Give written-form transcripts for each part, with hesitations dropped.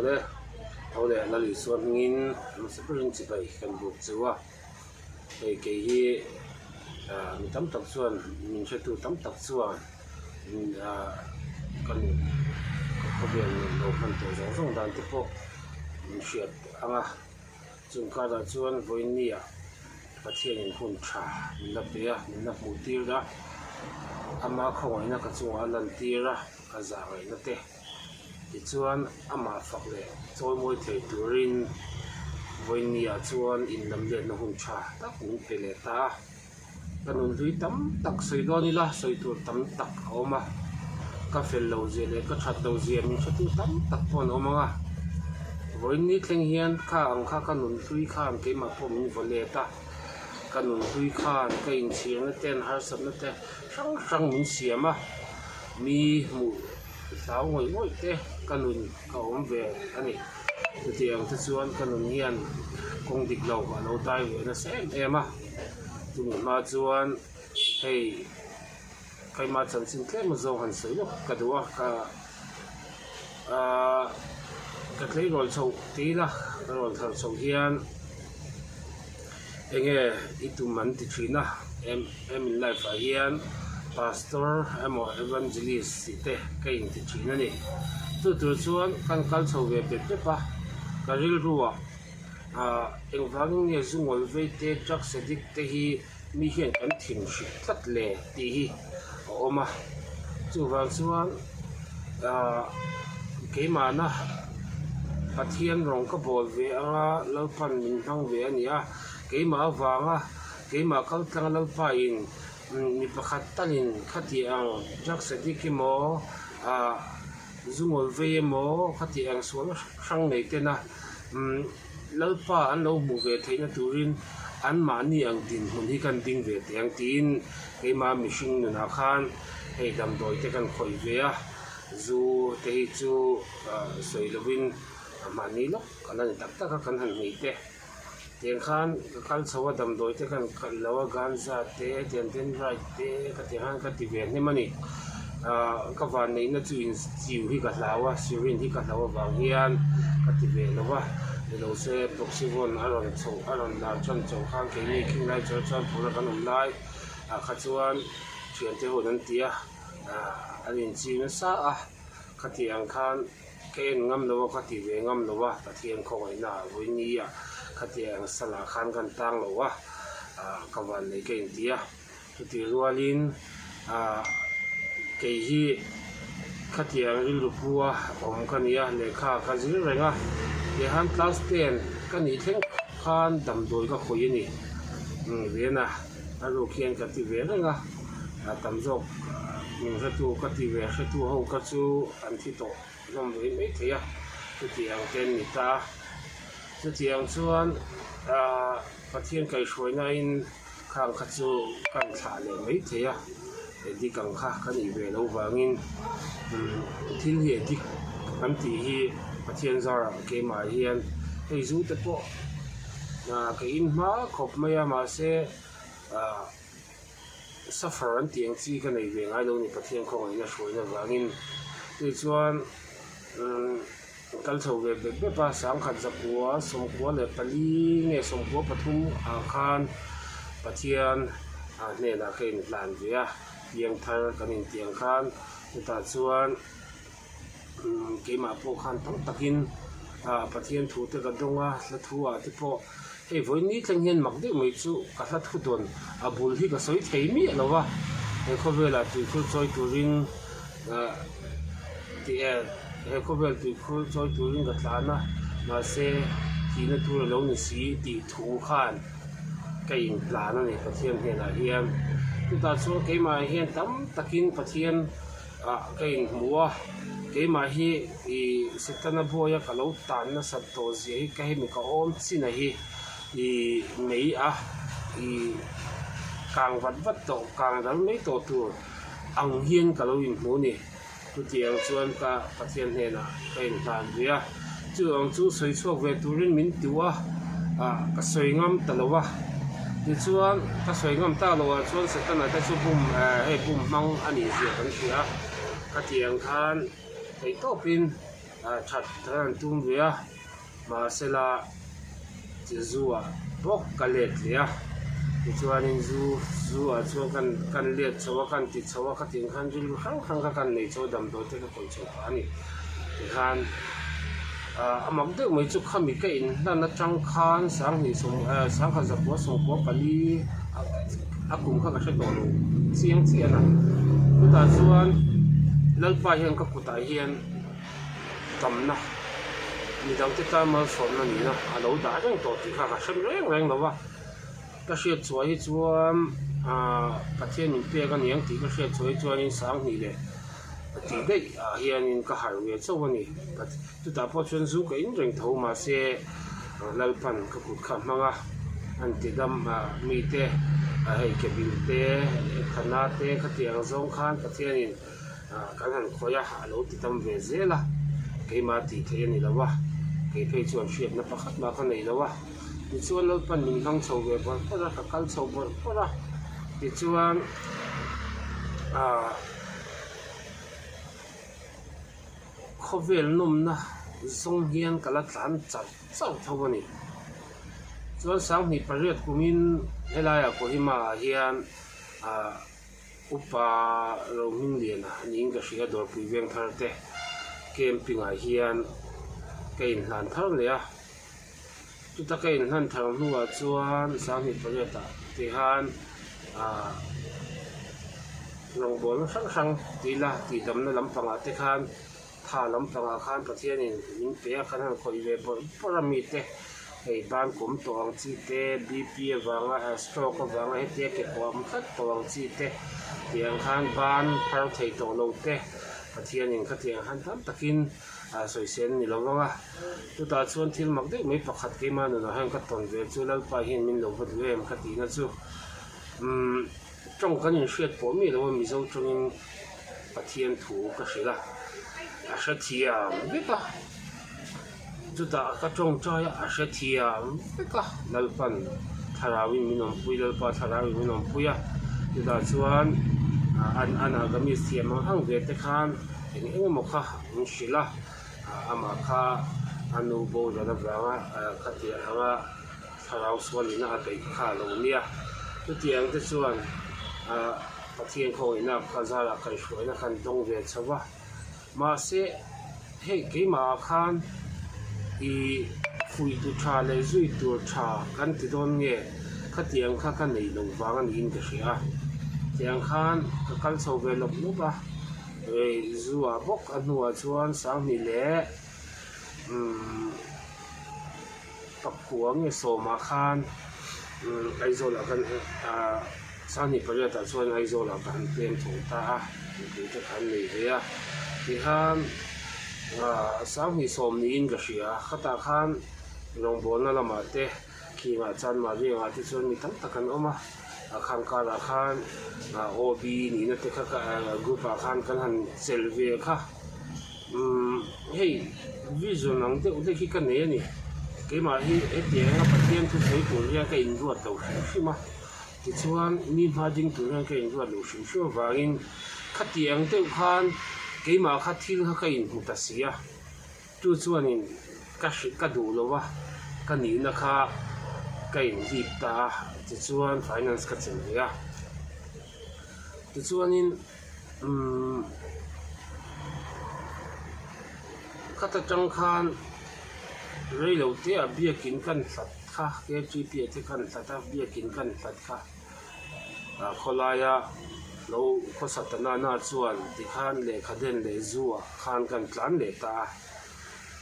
Awle, tho leh Lal Isua hmingin hmasa berin chibai kan buk chu a, hei kei hi ah mi tam tak chuan min hretu tam tak chuan ah ka nun ka khawvel nun lo hman tawh zawng zawng dan te pawh min hriat ang a, chung karah chuan vawiinniah Pathianin hun tha min la pe a, min la hmuh tir a, ama khawngaihna ka chungah a lantir a, a zah ngaihna te. Tichuan amah fak leh chawimawi thei turin vawiinniah chuan inlam letna hun tha tak min pe leh ta a. Ka nunhlui tam tak sawi dawn ila sawi tur tam tak a awm a, ka fel lo zia leh ka that lo zia min hretu tam tak pawh an awm ang a. Vawiinni thleng hian kha ang kha ka nunhlui khan keimah pawh min vaw let a, ka nunhlui khan ka inchhirna ten harsatna te hrang hrang min siam a, mi hmuh hlau ngawih ngawih te ka nun ka awm ve a ni. Chutiang te chuan ka nun hian kawng dik lo a lo dai ve nasa em em a, chumi hma chuan hei keimah chanchin tlem zawng han sawi lawk ka duh a, ka ahh ka tleirawl chhoh ti ila ka rawn thar chhoh hian eng nge i tum an ti thin a em em in life ah hian pastor emaw evangelist tih te ka inti thin a ni chu tur chuan kan kal chho ve pep pep a ka rilru ah ah engvangin nge zu ngawl vei te drugs addict te hi mi hian kan thin hrih tlat le tih hi a awm a chuvang chuan ah keimahna Pathian rawng ka bawl ve anga Lalpan min hmang ve a ni a keimah avanga keimah kal tlanga Lalpa in mi pakhat talin khati ang drugs addict emaw ah zu ngawl vei emaw khati ang sual hrang nei tena umm. Lalpa an lo hmuh ve theihna turin anmahni ang dinhmun hi kan ding ve teh ang tiin keimah mihring nunah khan hei damdawi te kan khawih ve a, zu te hi chu sawi lovin mahni lawk a la ni tak tak a kan han hmuh te. Tiang khan ka kal chho a damdawi te kan khalh lo a ganja te tiang dendrite te ka ti khan ka ti ve hnem a ni ah ka van neihna chu in chiu hi ka hlau a syringe hi ka hlau avang hian ka ti ve lo va ni lo se proxyvon a rawn chhoh a rawn lar chuan chauh khan keini khing lai chuan chuan phur a kan awm lai ah kha chuan thiante hun an ti a ah an inchiu nasa a khatiang khan. Ka en ngam lo a, ka ti ve ngam lo a, Pathian khawngaihna ah vawiin ah khatiang salah khan kan tang lo a, ah ka vannei ka inti a, chutih rualin ah kei hi khatiang rilru pu a awm ka ni a, lehkha ka zir reng a, tihian class ten ka nih thleng khan damdawi ka khawih a ni, Vena a ruk hian ka ti ve reng a, a tam zawk min hretu ka ti ve hretu ho ka chu. An thi tawh hlawm ve mai thei a, chutiang te an ni ta a. Chutiang chuan ahh Pathian kaihhruainain khang kha chu kan thlah leh mai thei a, addict ang kha ka nih ve loh vangin thil hi addict kan tih hi Pathian zarah keimah hian hei zu te pawh ah ka in hma khawp mai a mahse ah. Suffer an tih ang chi ka nei ve ngai lo ni Pathian khawngaihna hruaina vangin tichuan umm kal chho ve bep bep a sangkhat zakua sawmkua leh pali nge sawmkua pathum ah khan Pathian ah hnenah ka inhlan ve a piangthar kan intiang khan chutah chuan. Keimah pawh khan tam takin ah Pathian thu te ka dawng a hla thu ah te pawh hei vawiin ni thleng hian mak deuh mai chu ka hla thu dawn a bul hi ka sawi thei miah lo va he khawvelah tuikhur chawi turin ah tih eh he khawvel tuikhur chawi turin ka tlan a mahse thihna tur a lo ni si tih thu khan ka intlan a ni Pathian hnenah hian chutah chuan keimah hian tam takin Pathian. Ah ka inhmu a, keimah hi ih Setana buaia ka lo tan nasat tawh zia hi ka hemi ka awm chin a hi ih mei a ih kang vat vat tawh kang dal mai tawh tur ang hian ka lo inhmu a ni. Chutiang chuan ka Pathian hnenah ka inhlan ve a, chu ang chu sawi chhuak ve turin min ti a, ah ka sawi ngam ta lo a. Tichuan ka sawi ngam tak loh ah chuan Setana te chu bum eh hei bum hmang a nih zia kan hria a, khatiang khan theihtawpin. That kan han tum ve a, mahsela zu ah bawk ka let leh a, tichuanin zu zu ah chuan kan kan let chho a, kan ti chho a, khatiang khan rilru hrang hrang kha kan nei chho a, damdawi te ka khawih chho phah a ni. Tikhan ah a mak deuh mai chu khami ka inhlan atang khan sanghnih sawm eh sangkhat zakua sawmkua pali a kum kha ka hre tawh lo chiang chiah a, chutah chuan Lalpa hian ka kutah hian. Tamna, midangte tan malsawmna nihna a lo dah reng tawh tih kha ka hre reng reng lo va, ka hriat chhuah hi chuan aah Pathian min pek a niang tih ka hriat chhuah hi chuanin Sanghnih leh tih daih ah hianin ka harh ve chauh a ni. Chutah pawh chuan zu ka in reng tho mahse Lalpan ka kut kha a hmang a, an ti dam ah mite hei kebin te, thana te khatiang zawng khan Pathianin. Kan han khawih a, a lo ti tam ve zel a, keimah tih theih a ni lo a, kei phei chuan hriatna pakhat mah ka nei lo a, tichuan Lalpan min hmang chho ve bawrh bawrh a, ka kal chho bawrh bawrh a, tichuan aah khawvel nawmna zawng hian ka la tlan char char tho a ni. Chuan 2008 kumin helaiah Kohima ah hian aah. Upa Rohmingliana niin ka hria Dawrpui veng thar te camping ah hian ka inhlan thar leh a, chuta ka inhlan thar hnuah chuan 28 ah te khan ah rawngbawlna hrang hrang tila tihdamna lampangah te khan Tha lampangah khan Pathianin min pe a, kan han khawih ve bawrh bawrh a mite hei ban kum tawh ang chi te, BP avanga stroke avanga hetia ke pawh am tlat tawh ang chi te tiang khan ban phar thei tawh lo te Pathianin khatiang khan tam takin sawisel ni lo vang a. Chutah chuan thil mak deuh mai pakhat keimah nunah hian ka tawn ve chu Lalpa hian min lo va duh em ka tihna chu umm tawng kan inhriat pawh mi lo a Mizo tawngin Pathian thu ka hrilh a, a hrethiam vek a, chutah ka tawngtai a, a hrethiam vek a, Lalpan thlarauin min awmpui, Lalpa thlarauin min awmpui a, chutah chuan an an Agamis thiam ang ang ve te khan eng eng emaw kha min hrilh a, amah kha a nu boral avanga khatiang anga thlarau sualina a beih kha a lo nia, chutiang te chuan ah. Pathian khawngaihnaa ka zarah kaihhruaina khan dawng ve chho va, mahse hei keimahah khan i fuihtu tha leh zui tur tha kan ti dawn nge khatiang kha ka nei lo vang a niin ka hria a, tiang khan ka kal chho ve lawp lawp a, zuah bawk a hnuah chuan 2000 leh umm. Pakua nge sawmah khan Aizawlah kan ah 28 ah chuan Aizawlah ka han peng tho ta a, mipui te kha an nei ve a, tikhan ah 20 niin ka hria a, khatah khan rawngbawlna lamah te khingah chuan Mahriangah te chuan mi tam tak an awm a, a khang karah khan ah OB nihna te kha group ah khan kan han chelh ve kha. Umm hei vision ang deuh deuh hi ka nei a ni keimah hi hetiang anga Pathian thu sawi tur hian ka inruat lo hrim hrim a tichuan mi hma ding tur hian ka inruat lo hrim hrim avangin khatiang deuh khan keimah kha thil kha ka inhmu ta si a chu chuanin ka hrilh ka duh lo a ka nihna kha ka inhlip ta a tichuan finance ka chelh ve a tichuanin. Umm khata tang khan reilo te ah biakin kan hlat kha K_T_P ah te khan hlat a biakin kan hlat kha ah khawlaia lo khawsa ta na na chuan tikhan lehkha den leh zu ah khan kan tlan leh ta a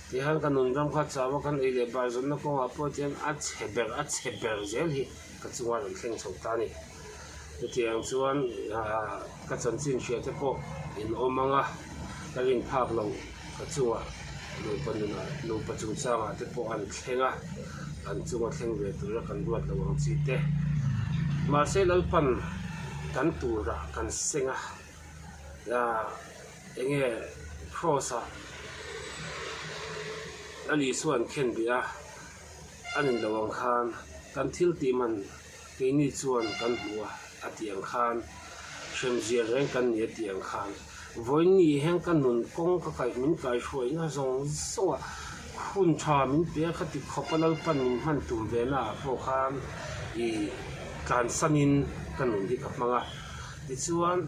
tihian ka nun ram kha chau a kan ei leh bar zawnna kawngah pawh chuan a chhe ber a chhe ber zel hi ka chunga rawn thleng chho ta a ni. Chutiang chuan ka chanchin hria te pawh in awm ang a, ka rin phak lo ka chungah nupa nunah nupa chungchangah te pawh an thleng a, an chunga thleng ve tura kan ruat lo ang chi te. Mahse Lalpan kan turah kan seng a, eng nge Kraws ah a Isua an khenbeh a, a nin lo ang khan kan thil tih man Keini chuan kan hmu a, a tih ang khan, hremzia reng kan ni a tih ang khan. Vawiin hian ka nun kawng ka kaih min kaihhruaina zawng zawng ah hun tha min pe a, khati khawpa Lalpan min hman tum ve na ah pawh khan ih tlansan in ka nun hi ka hmang a. Tichuan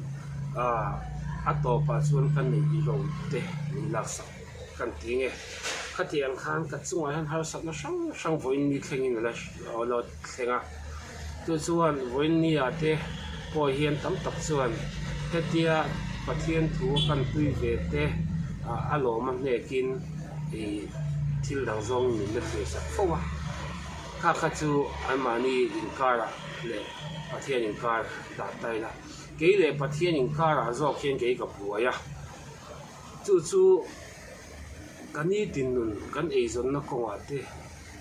ah a tawpah chuan ka neih ro te min laksak kan ti nge. Khatiang khan ka chungah hian harsatna hrang hrang vawiin ni thlengin a la thleng a. Chu chuan vawiin ni ah te pawh hian tam tak chuan hetia Pathian thu a kan tui ve te ah a lawm a hnekin ih thil dang zawngin min la thlir sak fo a. Kha kha chu anmahni inkarah leh Pathian inkar dah ta ila kei leh Pathian inkarah zawk hian kei ka buai a. Chu chu ka nitin nun kan eizawnna kawngah te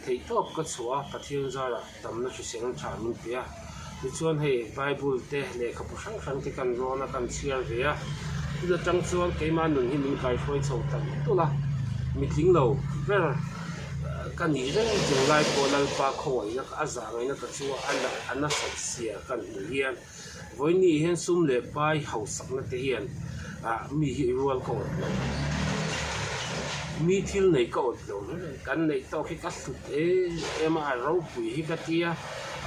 theihtawp ka chhuah a, Pathian zarah damna hrisel tha min pe a. Tichuan hei Bible te lehkhabu hrang hrang te kan rawn a, kan chhiar ve a. Tun atang chuan keimah nun hi min kaihruai chho tak tulh a, mitling lo ber ka nih reng chung lai pawh Lalpa khawngaihna a zah ngaihna ka chu a nasat zia kan hmuh hian. Vawiin hian sum leh pai hausakna te hian ah mi hi rual ka awt lo. Mi thil nei ka awt lo hle mai. Kan neih tawk hi ka hlut em em a, a ropui hi ka tia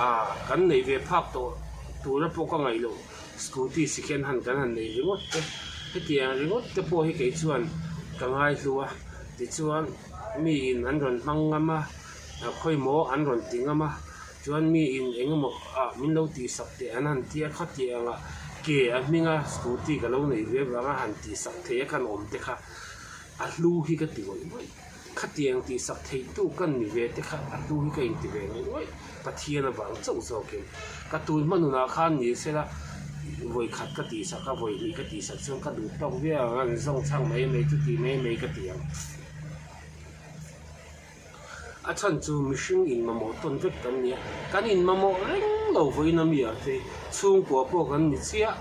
ah kan neih ve phak tawh tura pawh ka ngaih loh scooty second hand kan han nei ringawt te hetiang ringawt te pawh hi kei chuan ka ngai hlu a tichuan miin an rawn hmang ngam a khawimaw an rawn ti ngam a. Chuan mi in eng emaw ah min lo tihsak teh an han ti a, khatiang anga ke a hminga scooty ka lo nei ve vanga han tihsak thei a kan awm te kha a hlu hi ka ti ngawih ngawih. Khatiang tihsak thei tu kan ni ve te kha a hlu hi ka inti ve ngawih ngawih. Pathian avang chauh zawkin ka tun hma nunah khan ni sela vawi khat ka tihsak a, vawi hnih ka tihsak chuan ka duh tawk viau ang a, an zawng chhang mai mai chuti mai mai ka ti ang. A chhan chu mihring in mamawh tawn vek kan ni a, kan in mamawh reng lo vawiin a mi ah te chhungkua pawh kan ni chiah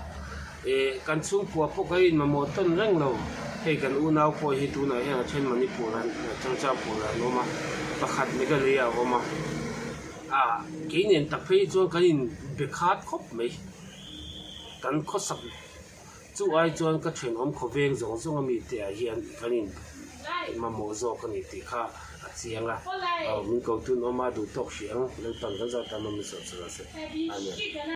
eh kan chhungkua pawh kan in mamawh tawn reng lo hei kan unau pawh hi tunah hian a then Manipur an Churchapur ah an awm a pakhat Meghalaya a awm a ah kei nen tak phei chuan kan in be khat khawp mai kan khawsak. Chu ai chuan ka thenawm khawveng zawng zawng a mite ah hian kan in mamawh zawk a ni tih kha a chiang a, aw min ko tun awm a duh tawk hrih ang, Lalpan kan zat tan awm in sawh chhuah se. Amen.